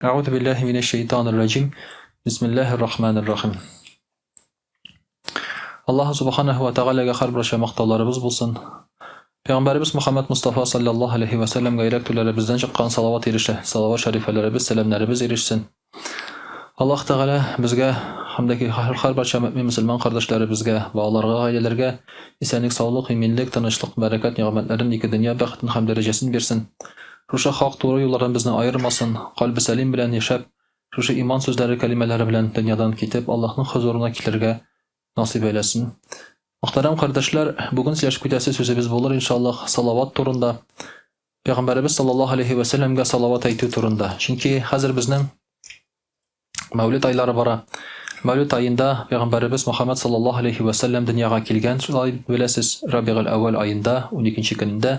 Әгъузу биллаһи минәш шәйтанир раҗим. Бисмиллаһир рахманир рахим. Аллаһ субханаһу ва тәгаләгә һәрбер мактауларыбыз булсын. Пәйгамбәребез Мөхәммәд Мустафа саллаллаһу алейхи ва сәлләмгә йөрәк түрләребездән чыккан салават ирешә, салават шәрифәләребез, сәламнәребез ирешсен. Аллаһ Тәгалә безгә һәм дә һәрбер мөэмин мөселман кардәшләребезгә, балаларга, гаиләләргә исәнлек, саулык, иминлек, тынычлык, бәрәкәт, нигъмәтләрен, ике дөнья бәхетен һәм дәрәҗәсен бирсен. Шушы хак туры юллардан безне аермасын, кальбе сәлим белән яшәп, шушы иман сүзләре кәлимәләре белән дөньядан китеп, Аллаһның хозурына килергә насыйп әйләсен. Мөхтәрәм кардәшләр, бүген сөйләшеп китәсе сүзебез булыр, иншаллаһ, салават турында. Пәйгамбәребез саллаллаһу алейхи вә сәлләмгә салават әйтү турында. Чөнки хәзер безнең Мәүлид айлары бара. Мәүлид аенда пәйгамбәребез Мөхәммәд саллаллаһу алейхи вә сәлләм дөньяга килгән, шулай беләсез, Рабигуль әүвәл аенда, 12 көнендә.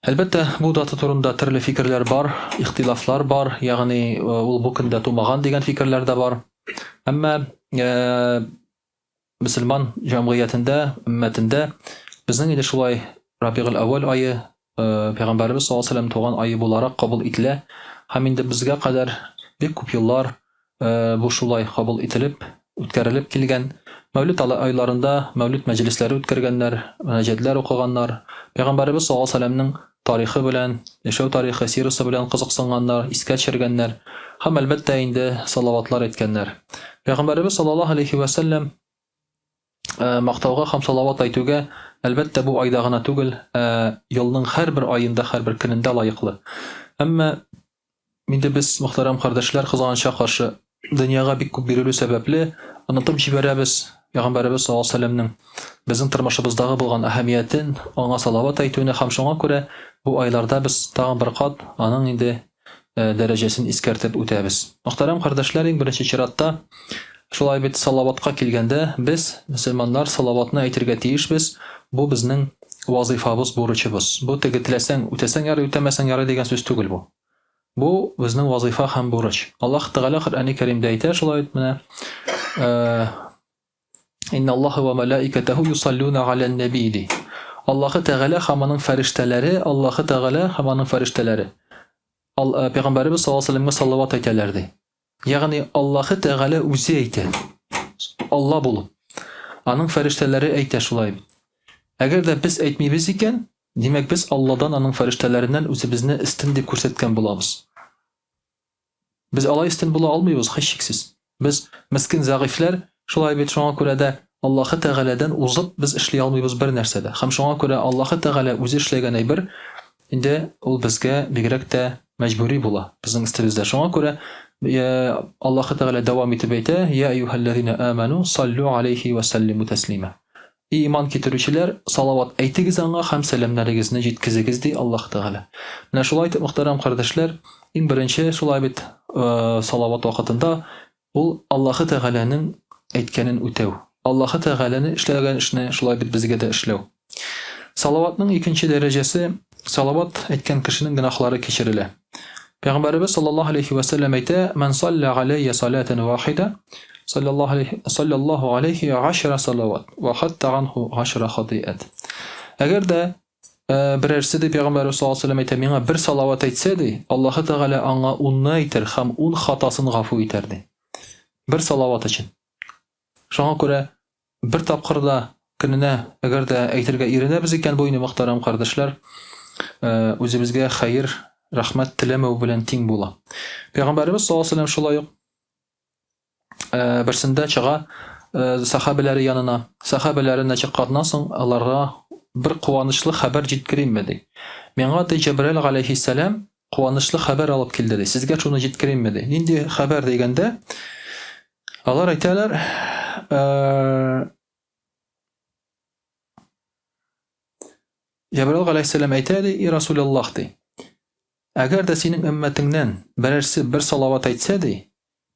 Әлбәттә, бу дата турында төрле фикерләр бар, ихтилафлар бар, ягъни э, ул бу көндә тумаган дигән фикерләр дә бар. Әмма э, мөселман җәмгыятендә, өммәтендә безнең инде шулай Рабигуль әүвәл ае э, пәйгамбәребез саллаллаһу алейһи ва сәлләм туган ае буларак кабул ителә һәм инде безгә кадәр бик күп еллар э, бу шулай кабул ителеп, үткәрелеп килгән. Мәүлид айларында мәүлид мәҗлесләре үткәргәннәр, мөнәҗәтләр укыганнар. Пәйгамбәребез саллаллаһу алейһи ва сәлләмнең тарихы белән, яшәү тарихы, сирасы белән кызыксынганнар, искә төшергәннәр һәм, әлбәттә инде, салаватлар әйткәннәр. Пәйгамбәребез саллаллаһу алейһи вә сәлләм э, мактауга һәм салават әйтүгә, әлбәттә, бу айда гына түгел, ә елның һәрбер аенда, һәрбер көнендә лаеклы. Әмма Инде без, мөхтәрәм кардәшләр, кызганычка каршы, дөньяга бик күп бирелү сәбәпле, онытып җибәрәбез Пәйгамбәребез саллаллаһу алейһи ва сәлләмнең безнең тормышыбыздагы булган әһәмиятен, аңа салават әйтүне һәм шуңа күрә бу айларда без тагын бер кат аның инде э, дәрәҗәсен искәртеп үтәбез. Мөхтәрәм кардәшләр, иң беренче чиратта шулай бит салаватка килгәндә без, мөселманнар, салаватны әйтергә тиешбез. Бу безнең вазыйфабыз, бурычыбыз. Бу теге теләсәң үтәсәң ярый, үтәмәсәң ярый дигән сүз түгел бу. Бу безнең вазыйфа һәм бурыч. Аллаһ Тәгалә Коръәни Кәримдә әйтә шулай итеп менә э, Инна Аллаһа ва малаикатаху юсаллуна галән наби ди. Аллаһы Тәгалә һәм аның фәрештәләре, Аллаһы Тәгалә һәм аның фәрештәләре. Ал, э, Пәйгамбәребез саллаллаһу алейһи ва сәлләмгә салават әйтәләр ди. Ягъни Аллаһы Тәгалә үзе әйтә. Алла булып. Аның фәрештәләре әйтә шулай бит. Әгәр дә без әйтмибез икән, димәк без Алладан, аның фәрештәләреннән үзебезне өстен дип күрсәткән булабыз. Без алай өстен була алмыйбыз, һичшиксез. Без мескен зәгыйфьләр, шулай бит, шуңа күрә дә Аллаһы Тәгаләдән узып без эшли алмыйбыз бер нәрсә дә. Һәм шуңа күрә Аллаһы Тәгалә үзе эшләгән әйбер инде ул безгә бигрәк тә мәҗбүри була, безнең өстебездә. Шуңа күрә Аллаһы Тәгалә дәвам итеп әйтә, Я әйюһәлләзинә амәну саллю алейхи вә сәллимү тәслимә. И иман китерүчеләр, салават әйтегез аңа һәм сәламнәрегезне җиткезегез, ди Аллаһ Тәгалә. Менә шулай итеп, мөхтәрәм кардәшләр, иң беренче шулай бит салават вакытында ул Аллаһы Тәгаләнең әйткәнен үтәү. Аллаһы Тәгаләне эшләгән эшне шулай бит безгә дә эшләү. Салаватның икенче дәрәҗәсе, салават әйткән кешенең гөнаһлары кичерелә. Пәйгамбәребез саллаллаһу алейхи ва сәлләм әйтә, "Ман салля алейя салатан вахида, саллаллаһу алейхи саллаллаһу алейхи ашра салават ва хатта анху ашра хатиат." Әгәр дә э, берәрсе ди пәйгамбәребез саллаллаһу алейхи әйтә, миңа бер салават әйтсә ди, Аллаһы Тәгалә аңа унны әйтер һәм ун хатасын гафу итәр ди. Бер салават өчен. Шуңа күрә бер тапкыр да көненә әгәр дә әйтергә иренәбез икән, бу инде мөхтәрәм кардәшләр, э, үзебезгә хәер, рәхмәт теләмәү белән тиң була. Пәйгамбәребез саллаллаһу алейһи вәсәлләм шулай ук э, берсендә чыга э, сахабәләре янына. Сахабәләренә чыкканнан соң аларга бер куанычлы хәбәр җиткеримме ди. Миңа ди Җәбраил галәйһиссәлам Куанычлы хәбәр алып килде, ди. Сезгә шуны җиткеримме, ди. Нинди хәбәр дигәндә, алар әйтәләр, э, Җәбраил галәйһиссәлам әйтә, ди, и Расулаллаһ, ди. Әгәр дә синең өммәтеңнән берәрсе бер салават әйтсә, ди,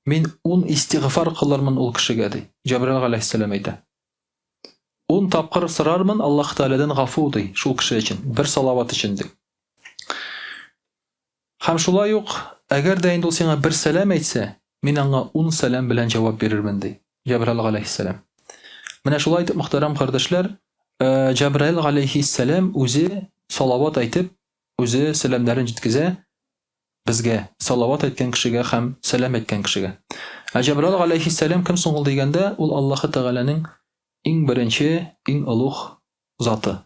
мин ун истигъфар кылырмын ул кешегә, ди. Җәбраил галәйһиссәлам әйтә. Ун тапкыр сорармын Аллаһ Тәгаләдән гафу, ди, шул кеше өчен, бер салават өчен, ди. Һәм шулай ук, әгәр дә инде ул сиңа бер сәлам әйтсә, мин аңа ун сәлам белән җавап бирермен, ди Җәбраил галәйһиссәлам. Менә шулай итеп, мөхтәрәм кардәшләр, э, Җәбраил галәйһиссәлам үзе салават әйтеп, үзе сәламнәрен җиткезә. безгә, салават әйткән кешегә һәм сәлам әйткән кешегә. Ә Җәбраил галәйһиссәлам кем соң ул дигәндә, ул Аллаһы Тәгаләнең иң беренче, иң олуг заты.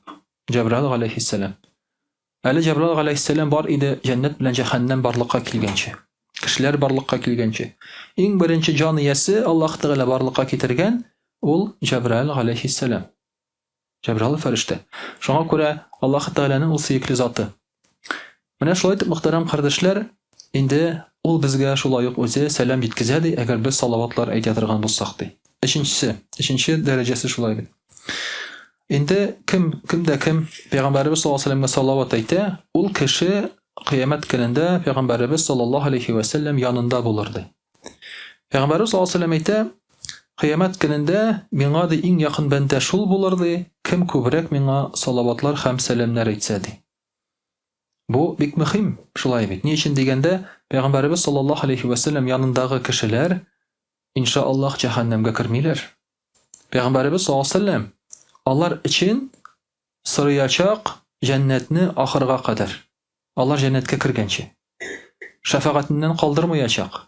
Җәбраил галәйһиссәлам. Әле Җәбраил галәйһиссәлам бар иде җәннәт белән җәһәннәм барлыкка килгәнче. Кешеләр барлыкка килгәнче. Иң беренче җан иясе Аллаһ Тәгалә барлыкка китергән ул Җәбраил галәйһиссәлам. Җәбраил фәрештә. Шуңа күрә Аллаһ Тәгаләнең ул сөекле заты. Менә шулай итеп, мөхтәрәм кардәшләр, инде ул безгә шулай ук үзе сәлам җиткезә ди, әгәр без салаватлар әйтә торган булсак ди. Өченчесе, өченче дәрәҗәсе шулай бит. Инде кем, кем дә кем пәйгамбәребез саллаллаһу алейһи вәсәлләмгә салават әйтә, ул кеше кыямәт көнендә пәйгамбәребез саллаллаһу алейһи вәсәлләм янында булыр ди. Пәйгамбәребез саллаллаһу алейһи вәсәлләм әйтә, кыямәт көнендә миңа ди иң якын бәндә шул булыр ди, кем күбрәк миңа салаватлар һәм сәламнәр әйтсә ди. Бу бик мөһим, шулай бит. Ни өчен дигәндә, Пәйгамбәребез саллаллаһу алейһи вәсәлләм янындагы кешеләр иншааллаһ җәһәннәмгә кермиләр. Пәйгамбәребез саллаллаһу алейһи вәсәлләм алар өчен сорыячак җәннәтне ахырга кадәр. Алар җәннәткә кергәнче. Шәфәгатеннән калдырмаячак.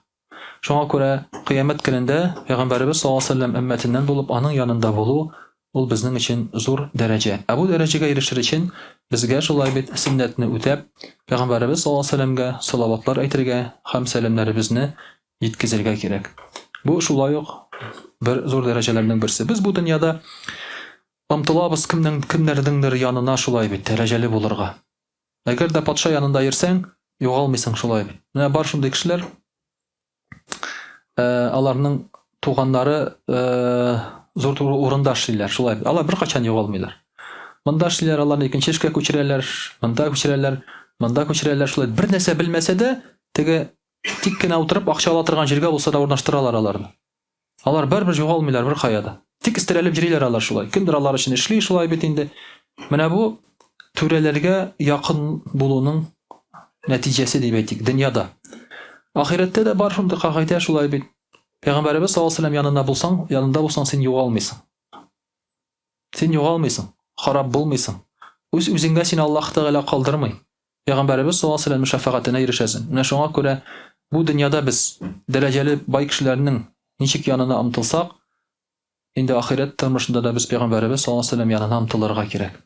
Шуңа күрә Кыямәт көнендә Пәйгамбәребез саллаллаһу алейһи ва сәлләм өммәтеннән булып аның янында булу, ул безнең өчен зур дәрәҗә. Ә бу дәрәҗәгә ирешер өчен безгә шулай бит сөннәтне үтәп, Пәйгамбәребез саллаллаһу алейһи ва сәлләмгә салаватлар әйтергә һәм сәламнәребезне җиткезергә кирәк. Бу шулай ук бер зур дәрәҗәләрнең берсе. Без бу дөньяда омтылабыз кемнең кемнәрнеңдер янына шулай бит дәрәҗәле булырга. Әгәр дә патша янында йөрсәң, югалмыйсың шулай бит. Менә бар шундый кешеләр, э, аларның туганнары э, зур урында эшлиләр, шулай бит. Алар беркайчан югалмыйлар. Монда эшлиләр, аларны икенче эшкә күчерәләр, монда күчерәләр, монда күчерәләр, шулай бер нәрсә белмәсә дә, теге тик кенә утырып акча ала торган җиргә булса да урнаштыралар аларны. Алар барыбер югалмыйлар беркая да. Тик өстерәлеп йөриләр алар шулай. Кемдер алар өчен эшли шулай бит инде. Менә бу түрәләргә якын булуның нәтиҗәсе дип әйтик, дөньяда. Ахирәттә дә бар шундый кагыйдә шулай бит. Пәйгамбәребез саллаллаһу алейһи вәсәлләм янына булсаң, янында булсаң син югалмыйсың. Син югалмыйсың, харап булмыйсың. Үз үзеңгә син Аллаһ Тәгалә калдырмый. Пәйгамбәребез саллаллаһу алейһи ва сәлләмнең шәфәгатенә ирешәсең. Менә шуңа күрә бу дөньяда без дәрәҗәле бай кешеләрнең ничек янына омтылсак, инде ахирәт тормышында да без пәйгамбәребез саллаллаһу алейһи ва сәлләм янына омтылырга кирәк.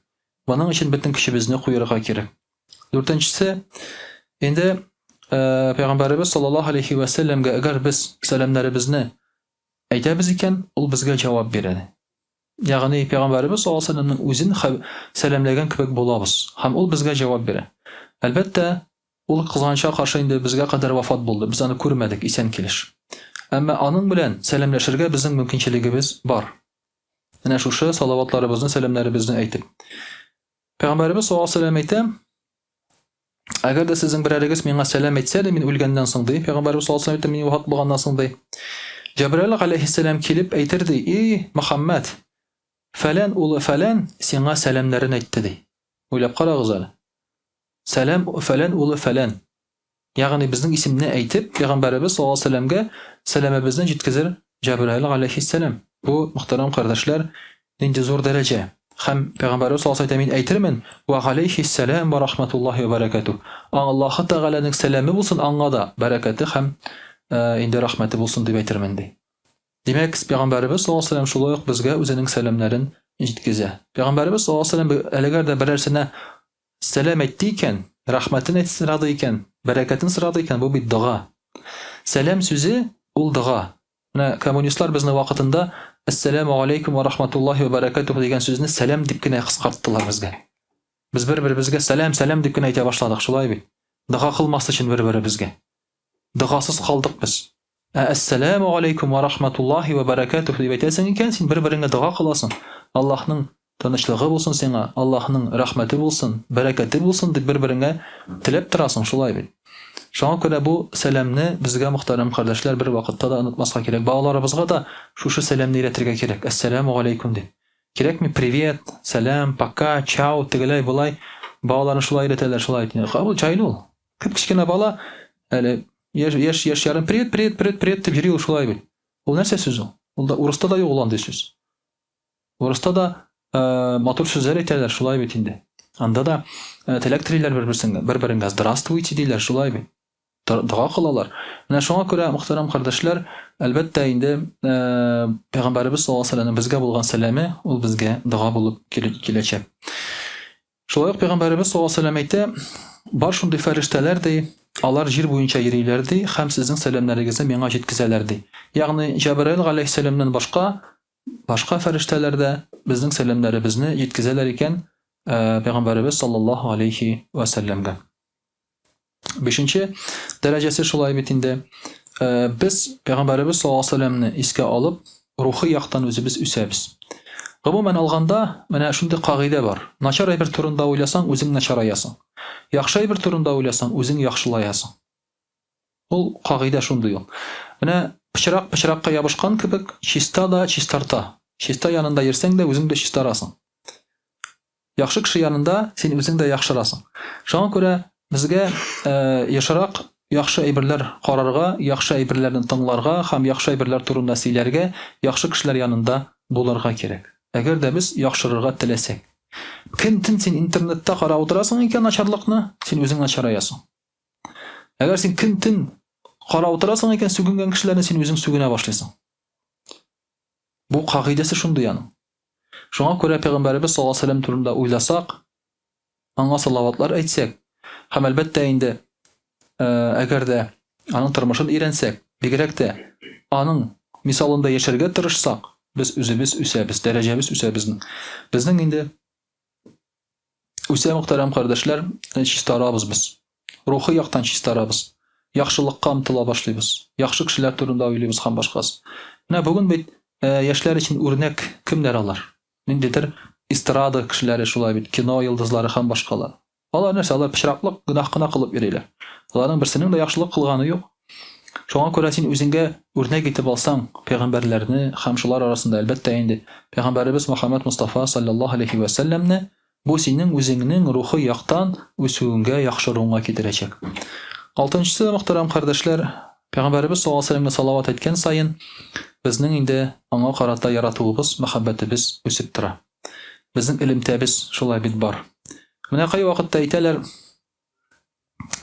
Моның өчен бөтен көчебезне куерга кирәк. Дүртенчесе, инде э, пәйгамбәребез саллаллаһу алейһи ва сәлләмгә әгәр без сәламнәребезне әйтәбез икән, ул безгә җавап бирә. Ягъни пәйгамбәребез саллаллаһу алейһи ва сәлләмнең үзен сәламләгән кебек булабыз һәм ул безгә җавап бирә. Әлбәттә, ул кызганычка каршы инде безгә кадәр вафат булды, без аны күрмәдек исән килеш. Әмма аның белән сәламләшергә безнең мөмкинчелегебез бар. Менә шушы салаватларыбызны, сәламнәребезне әйтеп. Пәйгамбәребез саллаллаһу алейһи ва сәлләм әйтә, Әгәр дә сезнең берәрегез миңа сәлам әйтсә дә, мин үлгәннән соң, ди, Пәйгамбәребез саллаллаһу алейһи ва сәлләм, мин вафат булганнан соң, ди. Җәбраил галәйһиссәлам килеп әйтер, ди, И, Мөхәммәд, фәлән улы фәлән сиңа сәламнәрен әйтте, ди. Уйлап карагыз әле. Сәлам фәлән улы фәлән. Ягъни безнең исемне әйтеп, Пәйгамбәребез саллаллаһу алейһи ва сәлләмгә сәламебезне җиткезер Җәбраил галәйһиссәлам. Бу, мөхтәрәм кардәшләр, нинди зур дәрәҗә. Һәм Пәйгамбәребез саллаллаһу алейһи ва сәлләм әйтә, мин әйтермен, Вә галәйһиссәлам вә рахматуллаһи вә бәрәкәтүһ. Аллаһы Тәгаләнең сәламе булсын аңа да, бәрәкәте һәм инде рәхмәте булсын дип әйтермен, ди. Димәк, Пәйгамбәребез саллаллаһу алейһи ва сәлләм шулай ук безгә үзенең сәламнәрен җиткезә. Пәйгамбәребез саллаллаһу алейһи ва сәлләм әгәр дә берәрсенә Сәлам әйтте икән, рәхмәтен әйт сорады икән, бәрәкәтен сорады икән, бу бит дога. Сәлам сүзе ул дога. Менә коммунистлар безне вакытында Әссәләмү алейкум ва рахматуллаһи ва бәрәкәтүһ дигән сүзне сәлам дип кенә кыскарттылар безгә. Без бер-беребезгә сәлам, сәлам дип кенә әйтә башладык, шулай бит? Дога кылмас өчен бер-беребезгә. Догасыз калдык без. Ә әссәләмү алейкум вә рахматуллаһи вә бәрәкәтүһ дип әйтәсең икән, син бер-береңә дога кыласың. Аллаһның тынычлыгы булсын сиңа, Аллаһның рәхмәте булсын, бәрәкәте булсын дип бер-береңә теләп торасың, шулай бит. Шуңа күрә бу сәламне безгә, мөхтәрәм кардәшләр, бер вакытта да онытмаска кирәк. Балаларыбызга да шушы сәламне өйрәтергә кирәк, әссәләмү алейкум дип. Кирәкми привет, сәлам, пока, чао, тегеләй, болай. Балаларны шулай өйрәтәләр, шулай. Ул җайлы ул. Кеп-кечкенә бала әле яшь, яшь, яшь ярым привет, привет, привет, привет дип йөри ул шулай бит. Ул нәрсә сүз ул? Ул да урыста да юк ул андый сүз. Урыста да э, матур сүзләр әйтәләр, шулай бит инде. Анда да э, теләк телиләр бер-берсенә, бер-береңә здравствуйте диләр, шулай бит. Дога кылалар. Менә шуңа күрә, мөхтәрәм кардәшләр, әлбәттә инде, Пәйгамбәребез саллаллаһу алейһи ва сәлләмнең безгә булган сәламе, ул безгә дога булып киләчәк. Шулай ук Пәйгамбәребез саллаллаһу алейһи ва сәлләм әйтә, бар шундый фәрештәләр ди, алар җир буенча йөриләр ди һәм сезнең сәламнәрегезне миңа җиткезәләр ди. Ягъни Җәбраил галәйһиссәламнән башка башка фәрештәләр дә безнең сәламнәребезне җиткезәләр икән Пәйгамбәребез саллаллаһу алейһи ва сәлләмгә. Бишенче дәрәҗәсе шулай бит инде. Э, без Пәйгамбәребез саллаллаһу алейһи вәсәлләмне искә алып, рухи яктан үзебез үсәбез. Гомумән алганда, менә шундый кагыйдә бар. Начар әйбер турында уйласаң, үзең начараясың. Яхшы әйбер турында уйласаң, үзең яхшылаясың. Ул кагыйдә шундый ул. Менә пычрак пычракка ябышкан кебек, чиста да чистарта. Чиста янында йөрсәң дә, үзең дә чистарасың. Яхшы кеше янында син үзең дә яхшырасың. Шуңа күрә безгә ешрак яхшы әйберләр карарга, яхшы әйберләрне тыңларга һәм яхшы әйберләр турында сөйләргә, яхшы кешеләр янында булырга кирәк. Әгәр дә без яхшырырга теләсәк. Көн-төн син интернетта карап утырасың икән начарлыкны, син үзең начараясың. Әгәр син көн-төн карап утырасың икән сүгенгән кешеләрне, син үзең сүгенә башлыйсың. Бу кагыйдәсе шундый аның. Шуңа күрә Пәйгамбәребез саллаллаһу алейһи ва сәлләм турында уйласак, аңа салаватлар әйтсәк һәм, әлбәттә инде, әгәр дә аның тормышын өйрәнсәк, бигрәк тә аның мисалында яшәргә тырышсак, без үзебез үсәбез, дәрәҗәбез үсә безнең. Безнең инде үсә, мөхтәрәм кардәшләр, чистарабыз без. Рухи яктан чистарабыз. Яхшылыкка омтыла башлыйбыз. Яхшы кешеләр турында уйлыйбыз һәм башкасы. Менә бүген бит яшьләр өчен үрнәк кемнәр алар? Ниндидер эстрада кешеләре шулай бит, кино йолдызлары һәм башкалар. Алар нәрсә? Алар пычраклык, гөнаһ кына кылып йөриләр. Аларның берсенең дә яхшылык кылганы юк. Шуңа күрә син үзеңгә үрнәк итеп алсаң пәйгамбәрләрне һәм шулар арасында, әлбәттә инде, пәйгамбәребез Мөхәммәд Мостафа салләллаһу алейһи вә сәлләмне, Бу синең үзеңнең рухи яктан үсүеңгә, яхшыруыңа китерәчәк. Алтынчысы, мөхтәрәм кардәшләр, Пәйгамбәребез саллаллаһу алейһи ва сәлләмгә салават әйткән саен, безнең инде аңа карата яратуыбыз, мәхәббәтебез үсеп тора. Безнең элемтәбез шулай бит бар. Менә кайвакытта әйтәләр,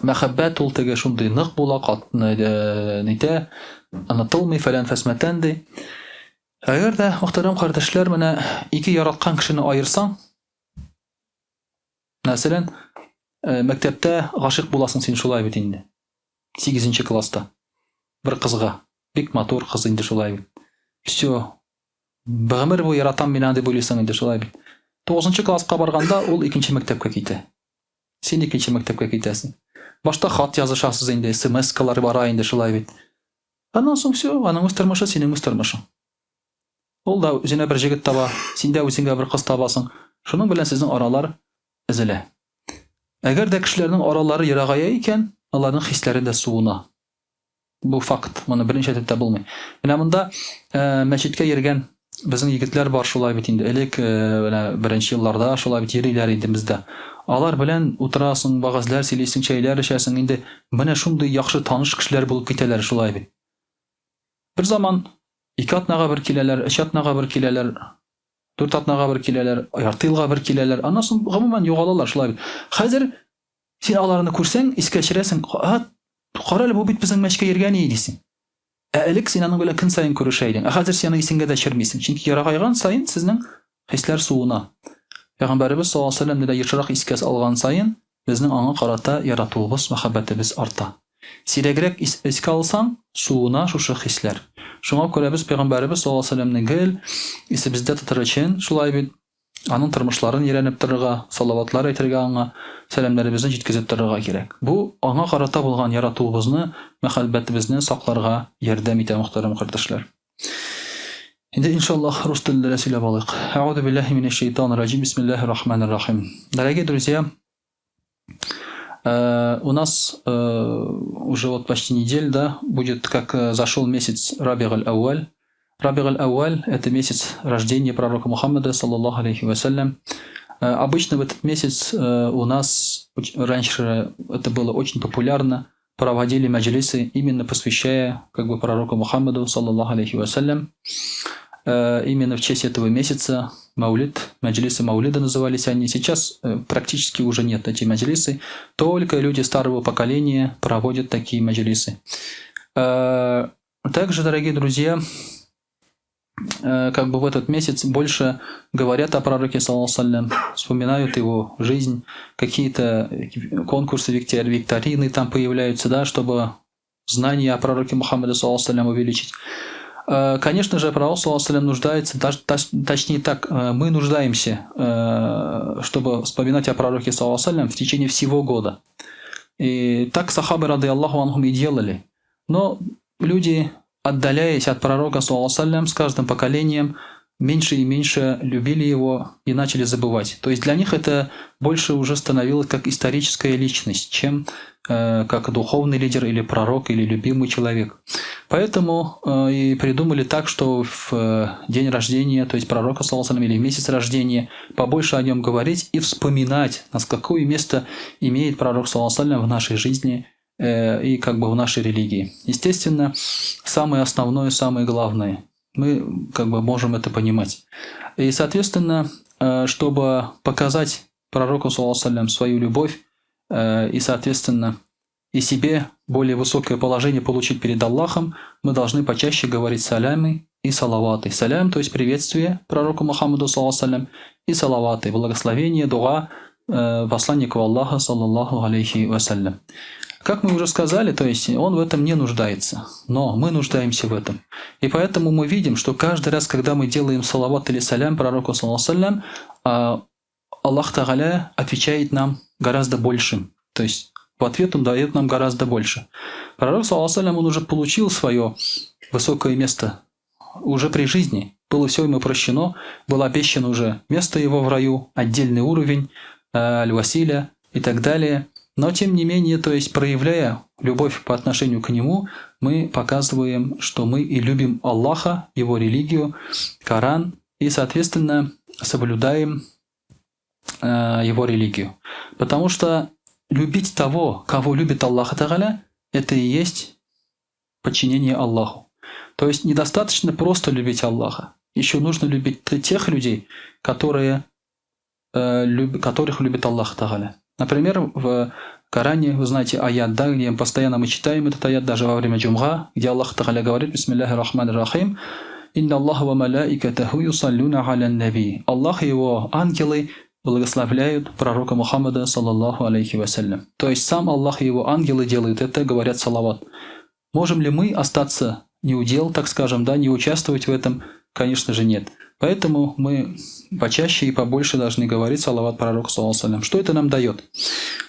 мәхәббәт ул теге шундый нык була, кат, нитә, онытылмый, фәлән фәсмәтән ди. Әгәр дә, мөхтәрәм кардәшләр, менә ике яраткан кешене аерсаң, мәсәлән, э, мәктәптә гашыйк буласың син шулай бит инде. 8 класста. Бер кызга. Бик матур кыз инде шулай бит. Все. Гомер буе яратам мин аны дип уйлыйсың инде шулай бит. 9 класска барганда ул икенче мәктәпкә китә. Син икенче мәктәпкә китәсең. Башта хат язышасыз инде, смс-калар бара инде шулай бит. Аннан соң все, аның үз тормышы, синең үз тормышың. Ул да үзенә бер җегет таба, син дә үзеңә бер кыз табасың. Шуның белән сезнең аралар өзелә. Әгәр дә кешеләрнең аралары ерагая икән, аларның хисләре дә суына. Бу факт, моны берничә әйтеп тә булмый. Менә монда э, мәчеткә йөргән Безнең егетләр бар шулай бит инде. Элек э, менә беренче елларда шулай бит йөриләр иде бездә. Алар белән утырасың, вәгазьләр сөйлисең, чәйләр эчәсең. Инде менә шундый яхшы таныш кешеләр булып китәләр шулай бит. Бер заман ике атнага бер киләләр, өч атнага бер киләләр, дүрт атнага бер киләләр, ярты елга бер киләләр. Аннан соң гомумән югалалар шулай бит. Хәзер син аларны күрсәң, искә төшерәсең, кара әле бу бит безнең мәчкә йөргән иде дисең. Ә элек син аның белән көн саен күрешә идең. Ә хәзер син аны исеңгә дә төшермисең. Чөнки ерагайган саен сезнең хисләр суына. Пәйгамбәребез саллаллаһу алейһи ва сәлләмне дә ешрак искә алган саен, безнең аңа карата яратуыбыз, мәхәббәтебез арта. Сирәгрәк искә алсаң, суына шушы хисләр. Шуңа күрә без пәйгамбәребез саллаллаһу алейһи ва сәлләмне гел исебездә тотыр өчен, шулай бит, Аның тормышларын өйрәнеп торырга, салаватлар әйтергә аңа, сәламнәребезне җиткезеп торырга кирәк. Бу, аңа карата булган яратуыбызны, мәхәббәтебезне сакларга ярдәм итә, мөхтәрәм кардәшләр. Инде, иншаллаһ, рус телендә дә сөйләп алыйк. Әгъузу биллаһи минәш шәйтанир раҗим. Бисмиллаһир рахманир рахим. Дорогие друзья, э, у нас э, уже вот почти неделя, да, будет, как э, зашел месяц Рабиг аль-Ауаль. Рабиг аль-Ауаль – это месяц рождения пророка Мухаммада, саллаллаху алейхи вассалям. Обычно в этот месяц у нас, раньше это было очень популярно, проводили маджлисы, именно посвящая как бы пророку Мухаммаду, саллаллаху алейхи вассалям. Именно в честь этого месяца Маулид, маджлисы Маулида назывались они. Сейчас практически уже нет эти маджлисы. Только люди старого поколения проводят такие маджлисы. Также, дорогие друзья, как бы в этот месяц больше говорят о пророке, саллаллаху вспоминают его жизнь, какие-то конкурсы, викторины там появляются, да, чтобы знания о пророке Мухаммаде, саллаллаху увеличить. Конечно же, пророк, саллаллаху нуждается, точнее так, мы нуждаемся, чтобы вспоминать о пророке, саллаллаху в течение всего года. И так сахабы, рады Аллаху анхум, и делали. Но люди, отдаляясь от пророка, саллаллаху с каждым поколением меньше и меньше любили его и начали забывать. То есть для них это больше уже становилось как историческая личность, чем как духовный лидер или пророк или любимый человек. Поэтому и придумали так, что в день рождения, то есть пророка, саллаллаху, или в месяц рождения, побольше о нем говорить и вспоминать, нас какое место имеет пророк, саллаллаху, в нашей жизни и как бы в нашей религии. Естественно, самое основное, самое главное. Мы как бы можем это понимать. И, соответственно, чтобы показать пророку, саллаллаху, свою любовь и, соответственно, и себе более высокое положение получить перед Аллахом, мы должны почаще говорить салямы и салаваты. Салям, то есть приветствие пророку Мухаммаду, саллаллаху, и салаваты, благословение, дуа посланнику Аллаха, саллаллаху алейхи вассалям. Как мы уже сказали, то есть он в этом не нуждается, но мы нуждаемся в этом. И поэтому мы видим, что каждый раз, когда мы делаем салават или салям пророку, саллаллаху, Аллах Тагаля отвечает нам гораздо большим. То есть в ответ он дает нам гораздо больше. Пророк, саллаллаху, он уже получил свое высокое место уже при жизни. Было все ему прощено, было обещано уже место его в раю, отдельный уровень, аль-Василя и так далее. Но тем не менее, то есть проявляя любовь по отношению к нему, мы показываем, что мы и любим Аллаха, его религию, Коран, и, соответственно, соблюдаем его религию. Потому что любить того, кого любит Аллах Тагаля, это и есть подчинение Аллаху. То есть недостаточно просто любить Аллаха. Еще нужно любить тех людей, которых любит Аллах Тагаля. Например, в Коране, вы знаете, аят, да, где постоянно мы читаем этот аят, даже во время джумга, где Аллах Тагаля говорит: «Бисмиллахи рахмани рахим, инна Аллаха ва малаикатаху юсаллюна аля наби». Аллах и его ангелы благословляют пророка Мухаммада, саллаллаху алейхи вассалям. То есть сам Аллах и его ангелы делают это, говорят салават. Можем ли мы остаться не у дел, так скажем, да, не участвовать в этом? Конечно же, нет. Поэтому мы почаще и побольше должны говорить салават пророку, саллаллаху. Что это нам дает?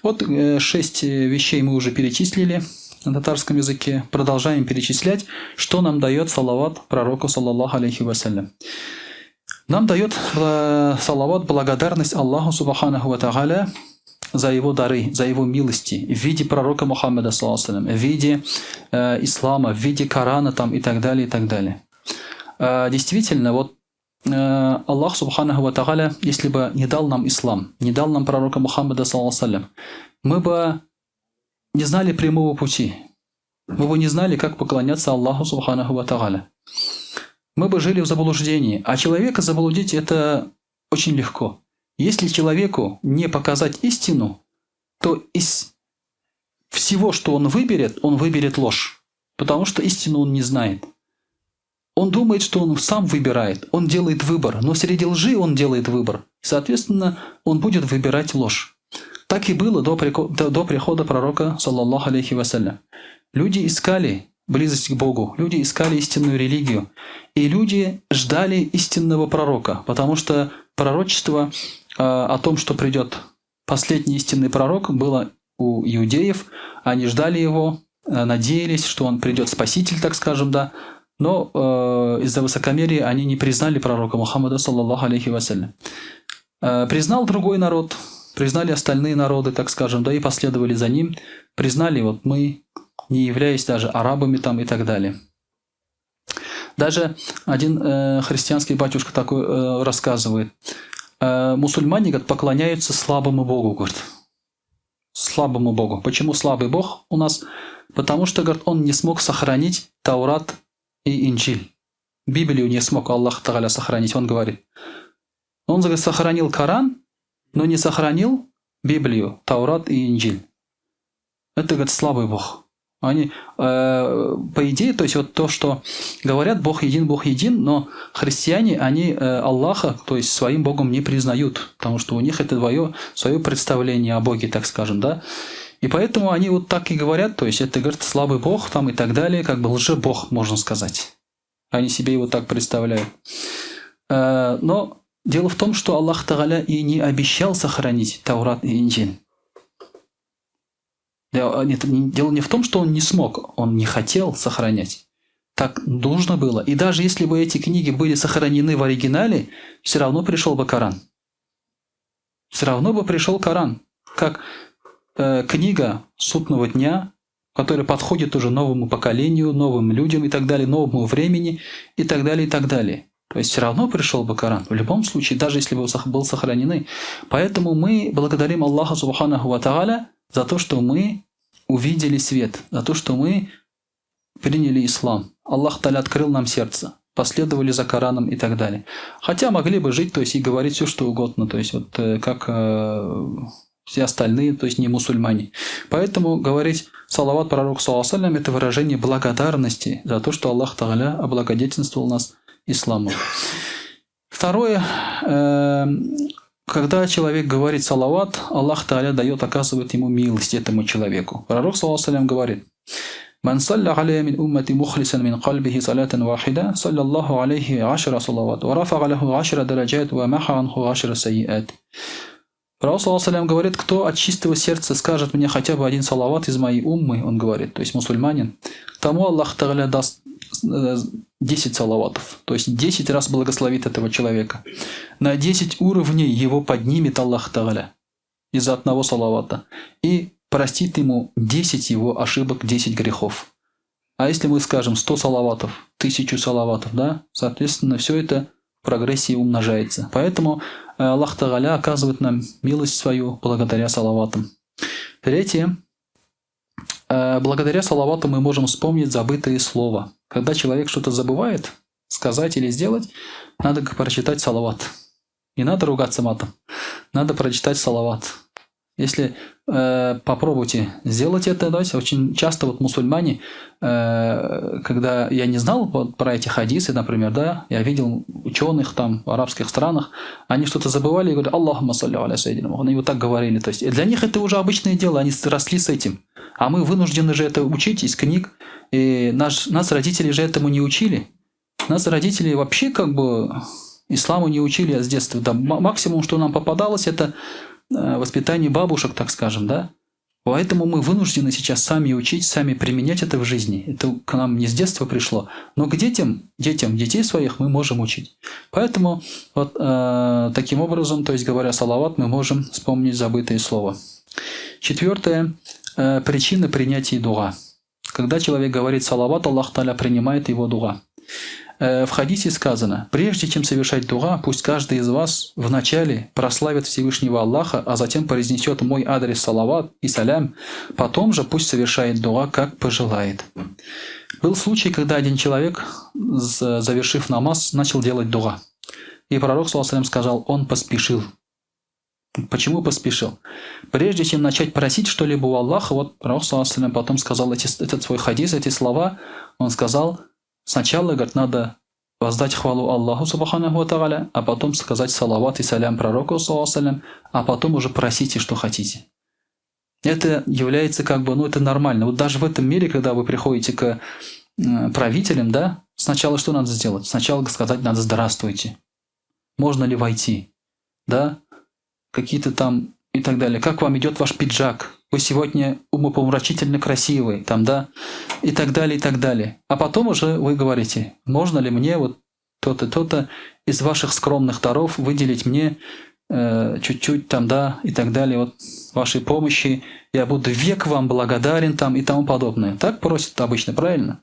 Вот 6 вещей мы уже перечислили на татарском языке. Продолжаем перечислять, что нам дает салават пророку, саллаллаху алейхи вассалям. Нам дает салават благодарность Аллаху субханаху ва тааля за его дары, за его милости в виде пророка Мухаммада, саллаллаху, в виде ислама, в виде Корана там, и так далее, и так далее. Действительно, вот Аллах субханаху ва тааля, если бы не дал нам ислам, не дал нам пророка Мухаммада, саллаллаху, мы бы не знали прямого пути, мы бы не знали, как поклоняться Аллаху субханаху ва тааля. Мы бы жили в заблуждении, а человека заблудить это очень легко. Если человеку не показать истину, то из всего, что он выберет ложь, потому что истину он не знает. Он думает, что он сам выбирает, он делает выбор, но среди лжи он делает выбор. Соответственно, он будет выбирать ложь. Так и было до прихода пророка, саллаллаху алейхи вассалям. Люди искали близость к Богу, люди искали истинную религию, и люди ждали истинного пророка, потому что пророчество о том, что придет последний истинный пророк, было у иудеев. Они ждали его, надеялись, что он придет спаситель, так скажем, да. Но из-за высокомерия они не признали пророка Мухаммада, саллаллаху алейхи вассалям. Признал другой народ, признали остальные народы, так скажем, да, и последовали за ним. Признали вот мы, не являясь даже арабами там и так далее. Даже один христианский батюшка такой рассказывает. Мусульмане, говорит, поклоняются слабому Богу, говорит. Слабому Богу. Почему слабый Бог у нас? Потому что, говорит, он не смог сохранить Таурат и Инджиль. Библию не смог Аллах Тагаля сохранить, он говорит. Он говорит, сохранил Коран, но не сохранил Библию, Таурат и Инджиль. Это, говорит, слабый Бог. Они, по идее, то есть вот то, что говорят, Бог един, но христиане, они Аллаха, то есть своим Богом не признают, потому что у них это свое представление о Боге, так скажем, да. И поэтому они вот так и говорят, то есть это, говорит, слабый Бог там и так далее, как бы лже-бог, можно сказать. Они себе его так представляют. Но дело в том, что Аллах Тагаля и не обещал сохранить Таурат и Инджиль. Дело не в том, что он не смог, он не хотел сохранять. Так нужно было. И даже если бы эти книги были сохранены в оригинале, все равно пришел бы Коран. Все равно бы пришел Коран. Как книга судного дня, которая подходит уже новому поколению, новым людям и так далее, новому времени и так далее, и так далее. То есть все равно пришел бы Коран, в любом случае, даже если бы был сохранены. Поэтому мы благодарим Аллаха Субханаху ва Тааля за то, что мы увидели свет, за то, что мы приняли ислам. Аллах Тааля открыл нам сердце, последовали за Кораном и так далее. Хотя могли бы жить, то есть и говорить все, что угодно, то есть вот как все остальные, то есть не мусульмане. Поэтому говорить салават пророку саллаллаху алейхи ва саллям — это выражение благодарности за то, что Аллах Тааля облагодетельствовал нас исламом. Второе, когда человек говорит салават, Аллах Тааля дает, оказывает ему милость этому человеку. Пророк саллаллаху алейхи ва саллям говорит: «Ман салля алейя мин уммати мухлисан мин кальбихи салатан вахида, саллаллаху алейхи ашра салават, ва рафага лаху ашра дараджат, ва маха анху ашра сайиат». Пророк саллаллаху алейхи ва саллям говорит, кто от чистого сердца скажет мне хотя бы один салават из моей уммы, он говорит, то есть мусульманин, тому Аллах Тааля даст 10 салаватов, то есть 10 раз благословит этого человека. На 10 уровней его поднимет Аллах Тааля из-за одного салавата и простит ему 10 его ошибок, 10 грехов. А если мы скажем 100 салаватов, 1000 салаватов, да, соответственно, все это в прогрессии умножается. Поэтому Аллах Тааля оказывает нам милость свою благодаря салаватам. Третье. Благодаря салавату мы можем вспомнить забытые слова. Когда человек что-то забывает сказать или сделать, надо прочитать салават. Не надо ругаться матом, надо прочитать салават. Если попробуйте сделать это, да, очень часто вот мусульмане, когда я не знал вот про эти хадисы, например, да, я видел ученых там в арабских странах, они что-то забывали и говорят: «Аллахумма салли аля сайдина Мухаммад». Они вот так говорили. То есть для них это уже обычное дело, они росли с этим. А мы вынуждены же это учить из книг, и нас родители же этому не учили. Нас родители вообще как бы исламу не учили с детства. Да, максимум, что нам попадалось, это воспитание бабушек, так скажем, да. Поэтому мы вынуждены сейчас сами учить, сами применять это в жизни. Это к нам не с детства пришло, но к детей своих мы можем учить. Поэтому вот таким образом, то есть говоря салават, мы можем вспомнить забытое слово. Четвертое, причина принятия дуа. Когда человек говорит салават, Аллах Тааля принимает его дуа. В хадисе сказано: прежде чем совершать дуа, пусть каждый из вас вначале прославит Всевышнего Аллаха, а затем произнесет мой адрес салават и салям, потом же пусть совершает дуа, как пожелает. Был случай, когда один человек, завершив намаз, начал делать дуа. И пророк, саллаллаху алейхи ва саллям, сказал: он поспешил. Почему поспешил? Прежде чем начать просить что-либо у Аллаха, вот пророк, саллаллаху алейхи ва саллям, потом сказал этот свой хадис, эти слова, он сказал: сначала, говорит, надо воздать хвалу Аллаху субханаху ва тааля, а потом сказать салават и салям пророку, саллаллаху алейхи ва саллям, а потом уже просите, что хотите. Это является как бы, ну это нормально. Вот даже в этом мире, когда вы приходите к правителям, да, сначала что надо сделать? Сначала сказать надо «здравствуйте». Можно ли войти? Да? Какие-то там и так далее. Как вам идет ваш пиджак? Вы сегодня умопомрачительно красивый, там, да, и так далее, и так далее. А потом уже вы говорите: можно ли мне вот то-то, то-то из ваших скромных даров выделить мне чуть-чуть там, да, и так далее, вот вашей помощи, я буду век вам благодарен там и тому подобное. Так просят обычно, правильно?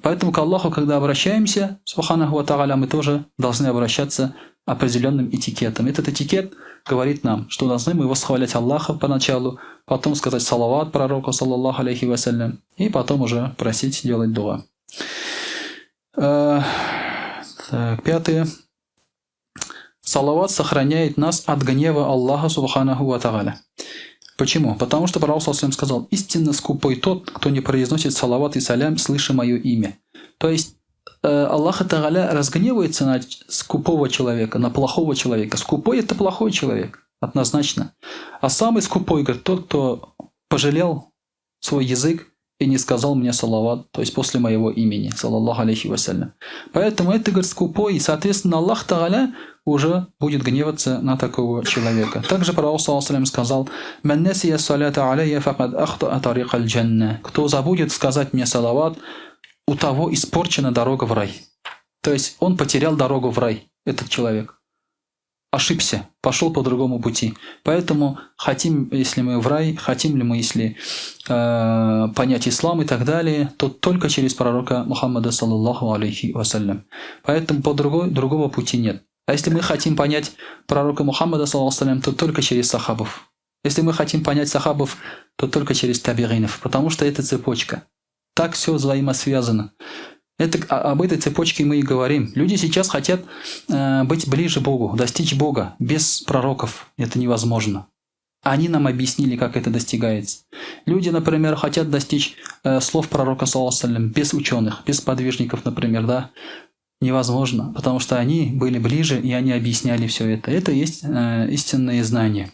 Поэтому к Аллаху, когда обращаемся, субханаху ва тааля, мы тоже должны обращаться определенным этикетом. Этот этикет говорит нам, что должны мы восхвалять Аллаха поначалу, потом сказать салават пророку, саллаллаху алейхи вассалям, и потом уже просить делать дуа. Так, пятое. Салават сохраняет нас от гнева Аллаха Субханаху Ва Тагаля. Почему? Потому что Пророк саллаллаху сказал, истинно скупой тот, кто не произносит салават и салям, слыша мое имя. То есть Аллах Тагаля разгневается на скупого человека, на плохого человека. Скупой – это плохой человек, однозначно. А самый скупой, говорит, тот, кто пожалел свой язык и не сказал мне салават, то есть после моего имени, саллаллаху алейхи вассалям. Поэтому это, говорит, скупой, и, соответственно, Аллах Тагаля уже будет гневаться на такого человека. Также Пророк, саллаллаху сказал, «Ман насия салята алейя факад ахтаа тарика джанна». Кто забудет сказать мне салават, у того испорчена дорога в рай. То есть он потерял дорогу в рай, этот человек. Ошибся, пошел по другому пути. Поэтому хотим, если мы в рай, хотим ли мы, если понять ислам и так далее, то только через пророка Мухаммада, саллаллаху алейхи вассалям. Поэтому по другого пути нет. А если мы хотим понять пророка Мухаммада, саллаллаху алейхи, то только через сахабов. Если мы хотим понять сахабов, то только через табигинов, потому что это цепочка. Так все взаимосвязано. Об этой цепочке мы и говорим. Люди сейчас хотят быть ближе Богу, достичь Бога без пророков. Это невозможно. Они нам объяснили, как это достигается. Люди, например, хотят достичь слов пророка, саллаллаху алейхи, без ученых, без подвижников, например, да. Невозможно, потому что они были ближе, и они объясняли все это. Это есть истинные знания.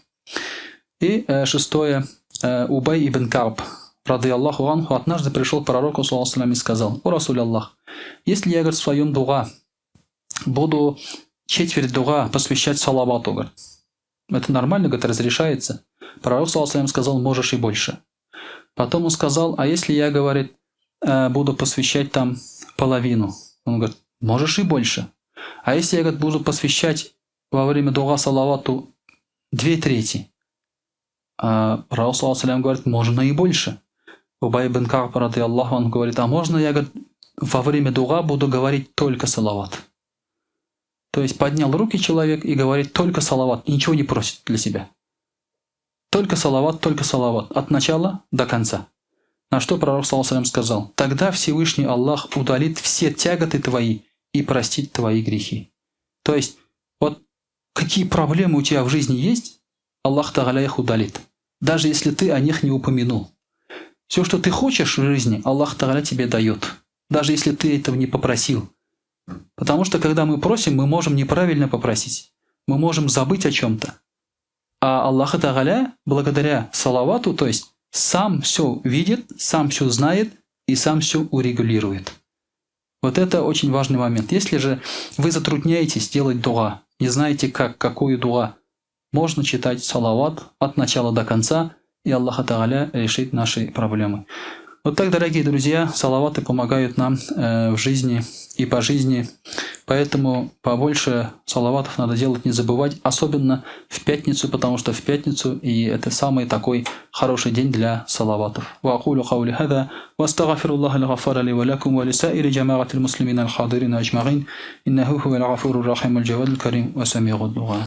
И шестое. Убай ибн Кааб, рады Аллаху анху, однажды пришел к пророку, саллаллаху алейхи, и сказал: «О Расуль Аллах, если я, говорит, в своем дуга буду четверть дуга посвящать салавату, говорит, это нормально, говорит, разрешается?» Пророк, саллаллаху алейхи, сказал: «Можешь и больше». Потом он сказал: «А если я, говорит, буду посвящать там половину?» Он говорит: «Можешь и больше». «А если я, говорит, буду посвящать во время дуга салавату 2/3?» А пророк, саллаллаху алейхи, говорит: «Можно и больше». Убай ибн Кааб, рады Аллаху, он говорит: «А можно я, говорит, во время дуга буду говорить только салават?» То есть поднял руки человек и говорит только салават, ничего не просит для себя. Только салават, от начала до конца. На что пророк, саллаллаху алейхи, сказал: «Тогда Всевышний Аллах удалит все тяготы твои и простит твои грехи». То есть, вот какие проблемы у тебя в жизни есть, Аллах Тагаля их удалит. Даже если ты о них не упомянул. Все, что ты хочешь в жизни, Аллах Тагаля тебе дает. Даже если ты этого не попросил. Потому что, когда мы просим, мы можем неправильно попросить. Мы можем забыть о чем-то. А Аллах Тагаля, благодаря салавату, то есть сам все видит, сам все знает и сам все урегулирует. Вот это очень важный момент. Если же вы затрудняетесь делать дуа, не знаете как, какую дуа, можно читать салават от начала до конца, и Аллах Тааля решит наши проблемы. Вот так, дорогие друзья, салаваты помогают нам в жизни и по жизни. Поэтому побольше салаватов надо делать, не забывать, особенно в пятницу, потому что в пятницу и это самый такой хороший день для салаватов. Ва акулю каули хада, ва астагфируллаха аль-гаффара ли ва лакум ва лисаири джамаатил муслимин аль-хадирин аджмаин, иннаху хувал гафурур рахим аль-джавадул карим ва самигуд дуа.